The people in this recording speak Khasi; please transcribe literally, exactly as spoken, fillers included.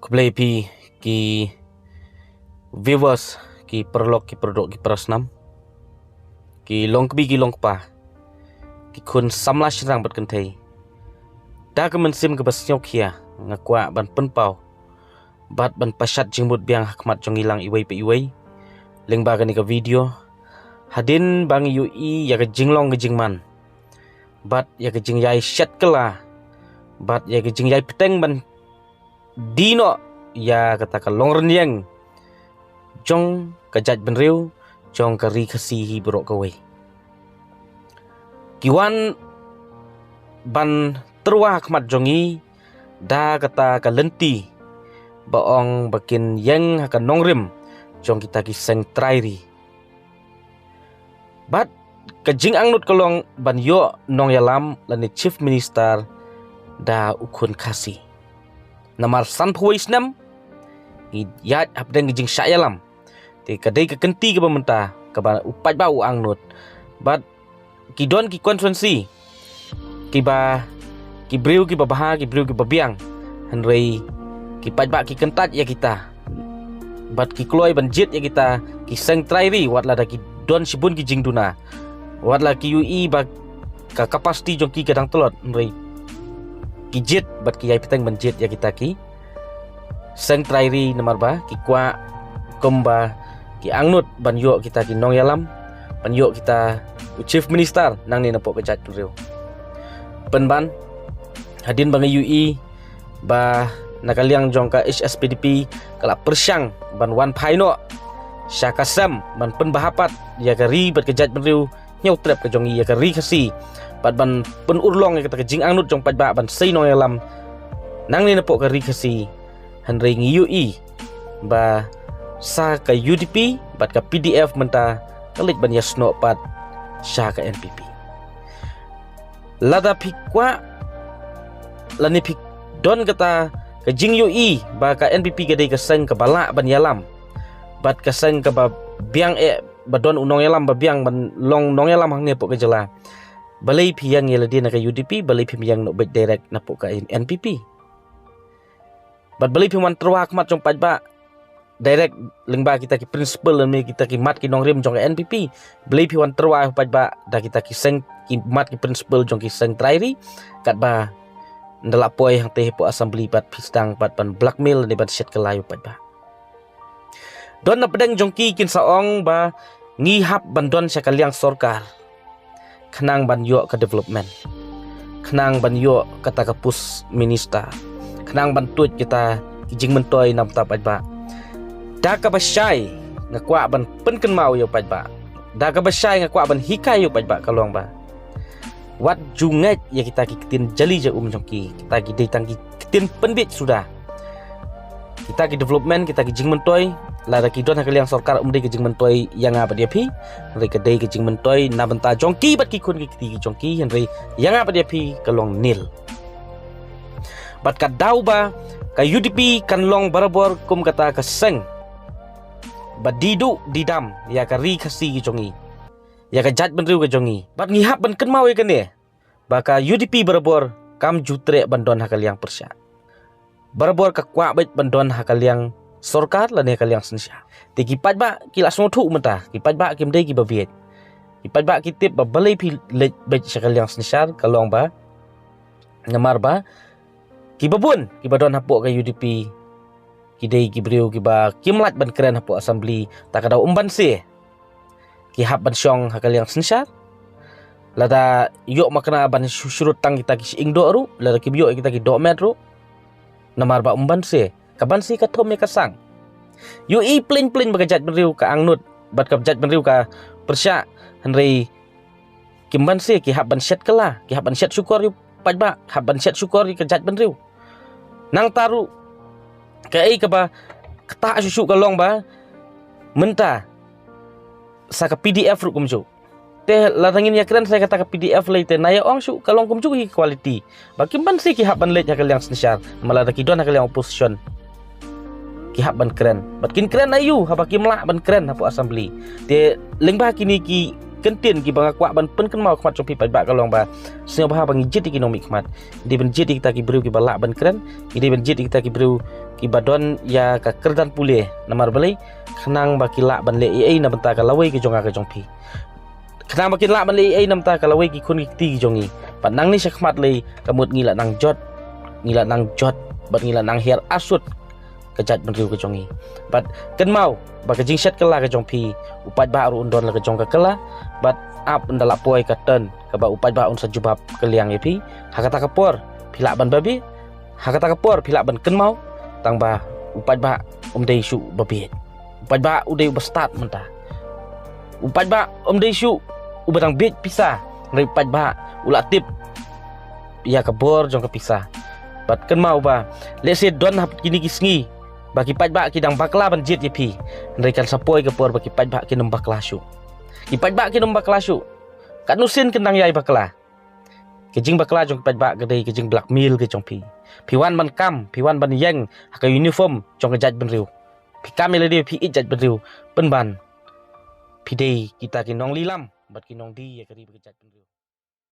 Khublei phi ki viewers, ki paralok, ki paradoh, ki parasnam, ki longkmie, ki longkpa, ki khun samla shynrang bad kynthei. Da ka mynsiem kaba sngewkhia nga kwah ban pynpaw bad ban pashat jingmut biang ha khmat jong ngi lang iwei pa iwei lyngba kane ka video. Hadien ba ngi ïohi ïa ka jinglong ka jingman bad ïa ka jingïai shet kylla bad ïa ka jingïai bteng ban die noh ïa kata ka longrynïeng jong ka jaitbynriew, jong ka ri Khasi hi baroh kawei. Ki wan ban tyrwa ha khmat jong ngi da kata ka lynti ba ong ba kin ïeng ha ka nongrim jong kita ki seng trai ri. Bad ka jingangnud ka long ban ïoh nongïalam lane Chief Minister da u khun Khasi. Namar sanphew wei snem ngi ïaid hapdeng ka jingshah ïalam. Te ka dei ka kynti kaba mynta kaba u paidbah u angnud. Bad ki don ki constituency kiba, ki briew kiba bha, ki briew kiba biang. Hynrei ki paidbah ki kyntait ïa kita bad ki kloi ban jied ïa kita ki seng trai ri, wat lada ki don shibun ki jingduna, wat la ki ïohi ba ka capacity jong ki ka dang tlot, hynrei ki jied bad ki ïai bteng ban jied ïa kita ki seng trai ri, namar ba ki kwah kumba ki angnud ban ïoh kita ki nongïalam, ban ïoh kita u Chief Minister nangne napoh ka jaitbynriew. Pynban, hadien ba ngi ïohi ba na ka liang jong ka H S P D P ka la pyrshang ban wan phai noh sha ka sem ban pynbha pat ïa ka ri bad ka jaitbynriew hynñiewtrep ka jong ngi, ïa ka ri Khasi, bad ban pynurlong ïa kata ka jingangnud jong paidbah ban sei nongïalam nangne napoh ka ri Khasi. Hynrei ngi ïohi ba sa ka U D P bad ka P D F mynta ka leit ban ïasnoh pat sha ka N P P. Lada phi kwah lane phi don kata ka jingïohi ba ka N P P ka dei ka seng kaba lah ban ïalam bad ka seng kaba biang eh ba don u nongïalam ba biang ban long nongïalam hangne hapoh ka jylla, balei phi ïeng ïa lade na ka U D P, balei phim ïeng noh beit direct napoh ka N P P? Bad balei phi wan tyrwa ha khmat jong paidbah direct lyngba kita ki principle lane kita ki mat ki nongrim jong ka N P P? Balei phi wan tyrwa ha paidbah da kita ki seng, ki mat ki principle jong ki seng trai ri? Katba ynda la poi hangtei hapoh assembly pat phi sdang pat ban blackmail lane ban shet kylla ïa u paidbah. Don na pdeng jong ki kin sa ong ba ngi hap ban don sha ka liang sorkar khnang ban ïoh ka development, khnang ban ïoh kata ka post minister, khnang ban tuid kita ki jingmyntoi na bynta paidbah. Da kaba shai nga kwah ban pynkynmaw ïa u paidbah, da kaba shai nga kwah ban hikai ïa u paidbah ka long ba wat ju ngeit ïa kita ki ktien jali ja um jong ki. Kita ki dei tang ki ktien pynbiej suda. Kita ki development, kita ki jingmyntoi, lada ki don ha ka liang sorkar, ym dei ki jingmyntoi ïa nga bad ïa phi, hynrei ka dei ki jingmyntoi na bynta jong ki bad ki khun ki kti ki jong ki, hynrei ïa nga bad ïa phi ka long nil. Bad ka daw ba ka U D P kan long barabor kum kata ka seng ba die duh die dam ïa ka ri Khasi ki jong ngi, ïa ka jaitbynriew ka jong ngi. Bad ngi hap ban kynmaw ïa kane ba ka U D P barabor kam ju treh ban don ha ka liang pyrshah. Barabor ka kwah beit ban don ha ka liang sorkar lane ha ka liang synshar. Te ki paidbah ki la sngewthuh mynta, ki paidbah kim dei kiba bieit. Ki paidbah ki tip ba balei phi leit beit sha ka liang synshar ka long ba namar ba kiba bun kiba don hapoh ka U D P ki dei ki briew kiba kim lah ban kren hapoh assembly, ta ka daw ym banse ki hap ban shong ha ka liang synshar. Lada ïoh makna ban shu-, shu rut tang kita ki shyieng doh ruh, lada kim ïoh kita ki dohmed ruh. Namar ba ym banse, ka banse ka thum ïa ka sang. Ïohi pleng pleng ba ka jaitbynriew ka angnud bad ka jaitbynriew ka pyrshah, hynrei kim banse, ki hap ban shet kylla, ki hap ban shet shukor ïa u paidbah, hap ban shet shukor ïa ka jaitbynriew. Nangta ruh kaei kaba ktah shuh shuh ka long ba mynta sa ka P D F ruh kumjuh. Te lada ngin ïa kren sa ïa kata ka P D F lei te na ïa ong shuh ka long kumjuh hi quality. Ba kim banse ki hap ban leit ha ka liang synshar, namar lada ki don ha ka liang opposition ki hap ban kren. Bad kin kren aïu haba kim lah ban kren hapoh assembly? Te lyngba kine ki kyntien kiba nga kwah ban pynkynmaw khmat jong phi paidbah ka long ba sngewbha ba ngi jied ïa ki nongmihkhmat. Ngi dei ban jied ïa kita ki briew kiba lah ban kren, ngi dei ban jied ïa kita ki briew kiba don ïa ka kyrdan pule. Namar balei? Khnang ba ki lah ban leh ei ei na bynta ka lawei ka jong nga ka jong phi. Khnang ba kin lah ban leh ei ei na bynta ka lawei ki khun ki kti ki jong ngi. Bad nangne shakhmat lei ka mut ngi la nang jot, ngi la nang jot bad ngi la nang hiar asut ka jaitbynriew ka jong ngi. Bad kynmaw ba ka jingshet kylla ka jong phi, u paidbah ruh un don la ka jong ka kylla. Bad ap ynda la poi ka turn kaba u paidbah un sa jubab kylliang ïa phi. Ha kata ka por phi lah ban babe, ha kata ka por phi lah ban kynmaw, tang ba u paidbah um dei shuh ba bieit. U paidbah u dei uba stad mynta. U paidbah um dei shuh uba dang bieit pisa, hynrei u paidbah u la tip ïa ka bor jong ka pisa. Bad kynmaw ba lehse don hap kine ki sngi ba ki paidbah ki dang bakla ban jied ïa phi, hynrei kan sa poi ka por ba ki paidbah kin ym bakla shuh. Ki paidbah kin ym bakla shuh. Katno sien kin dang ïai bakla. Ka jingbakla jong ki paidbah ka dei ka jingblackmail ka jong phi. Phi wan ban kam, phi wan ban ïeng ha ka uniform jong ka jaitbynriew. Phi kam ïa lade, phi ïeit jaitbynriew. Pynban phi dei kita ki nonglilam bad ki nongdie ïa ka ri bad ka jaitbynriew.